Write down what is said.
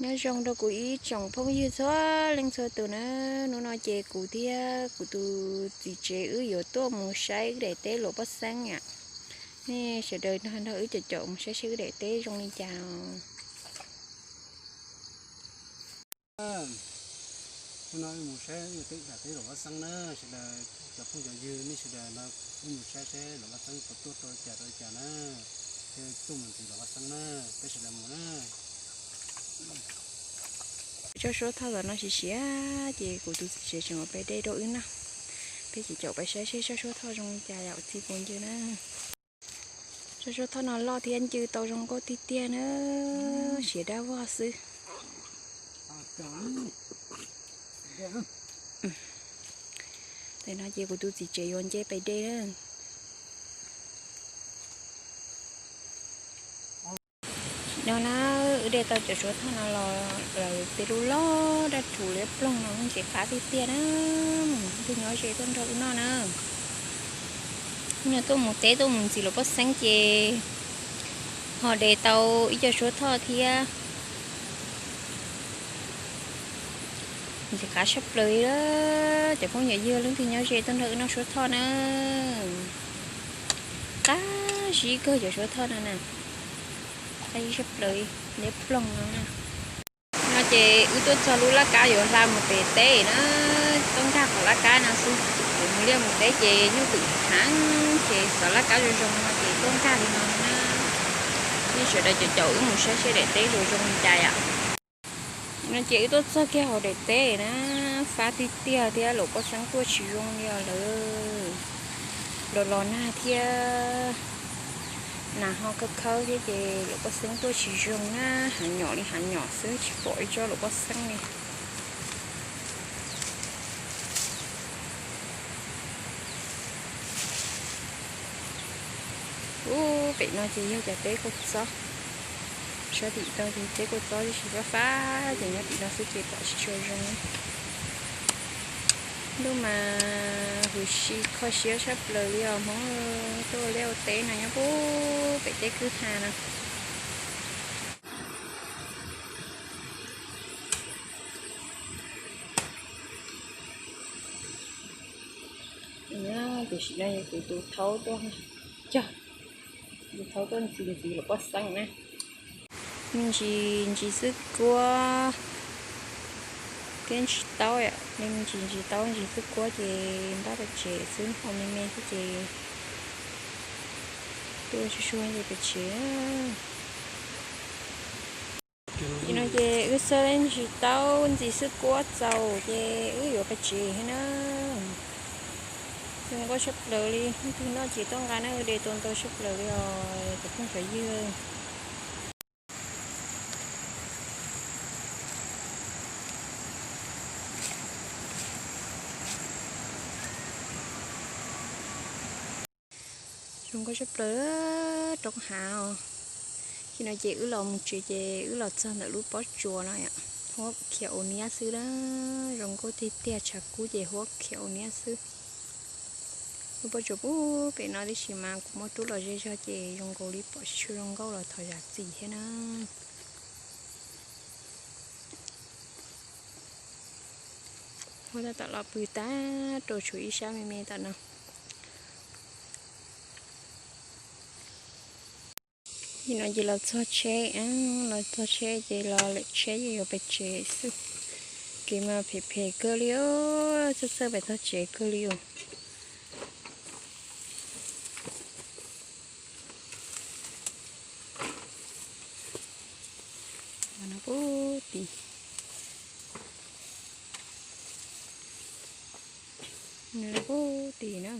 Nyob zoo rau kuv ib tsoom phooj ywg txhua leej txhua tus na. Hnub no ces kuv thiab kuv tus txiv tsev wb yuav tuaj mus saib wb daim teb luam pob xeeb yom. Nej sawv daws nrog nrog wb caum caum mus saib seb wb daim teb zoo li cas os. Hnub no wb mus saib wb daim teb luam pob xeeb na, sawv daws cov phooj cov ywg nej sawv daws no, wb mus saib seb luam pob xeeb puas tuaj tau li cas rau li cas na. Thiaj tuaj mus ntxiv luam pob xeeb na, peb sawv daws mus na. Tsob suab thoj tom no siav siav ces kuv tus txiv tsev tseem ua peb dej rau wb noj. Peb caum caum peb saib seb tsob suab thoj zoo li cas yom, txi puas ncw na. Tsob suab thoj no loj thiab ncw tau zoo nkauj tiag tiag na, siav dab vog xwb. Tam no ces kuv tus txiv tsev yuav nce pem dej na. Tam no na, wb de tau cov suab thoj no los lawm tej lub loj daj rhuv liab ploog no ntxim qab tiag tiag na. Leej twg nyob ze tuaj nrog wb noj na. Hnub no tuaj mus teb tuaj mus ntxiv luam pob xeeb ces ho de tau ib co suab thoj thiab. Ntxim qab tshaj plaws li, cov phooj ywg leej twg nyob ze tuaj nrog wb noj suab thoj na. Qab zib kawg cov suab thoj no na. Qab zib tshaj plaws li, liab ploog no na. No ces wb tuaj txog lub laj kab yuav hla mus pem teb na, tuaj nkag qhov laj kab no xwb. Kuv mus liaj mus teb ces nyuj twm heev ces xov laj kab zoo zoo no ces tuaj nkag li no na. Nej sawv daws caum caum wb mus saib seb daim teb zoo zoo li cas yom. No ces wb tuaj txog kiag hauv daim teb na, fab tiag tiag thiab luam pob xeeb tuaj tsis zoo li os lawm. Los los nag thiab, nas ho khawb khawb thiab ces luam pob xeeb tuaj tsis zoo na, hav nyom li hav nyom xwb tsis pom ib tsob luam pob xeeb li. Ub, pem no ces yog cov teb kua txob. Sab tim no ces teb kua txob tib si fab fab ces nyob tim no xwb ces pom tsis tshua zoo. Ntuj mas huv si kho siab tshaj plaws li os Hmoob, tuaj ua liaj ua teb no nyob pub pem teb kwj ha no. Tam sim no kuv tus thaub tuaj cog, tus thaub tuaj ntxiv ntxiv luam pob xeeb na. Me ntsis ntsis xwb kuab thiab ntsis taub, me ntsis ntsis taub ntsis xwb kuab ces npaj pem tsev xwb, ua me me xwb ces tuaj tsuag tsuag ces pem tsev. Ces no ces wb xawb ntsis taub ntxiv xwb kuab txaus ces wb yuav pem tsev thiab na. Zoo nkauj tshaj plaws li, leej twg noj ces tuaj nqa na, de tau ntau tshaj plaws li os cov phooj cov ywg. Zoo nkauj tshaj plaws roob hav os. Ces no ces wb los mus tsev ces wb los txog ntawm lub pob tsuas no, huab khiav ua niab xwb na. Zoo nkauj tiag tiag, tshav kub ces huab khiav ua niab xwb. Lub pob tsuas pub pem no tib si mas kuv muab rub los ze zog ces zoo nkaus li pom tsis tshua zoo nkauj los thov zam txim thiab na. Huab tab tom los pw tag rau tshuav ib sab me me tom no. Nim no ces los txog tsheb, los txog tsheb ces los lawm tsheb yeej yuav pem tsev xwb. Kev mas phem phem kawg li os, txawj txawj pem txog tsev kawg li os. No pub tim, no pub tim na.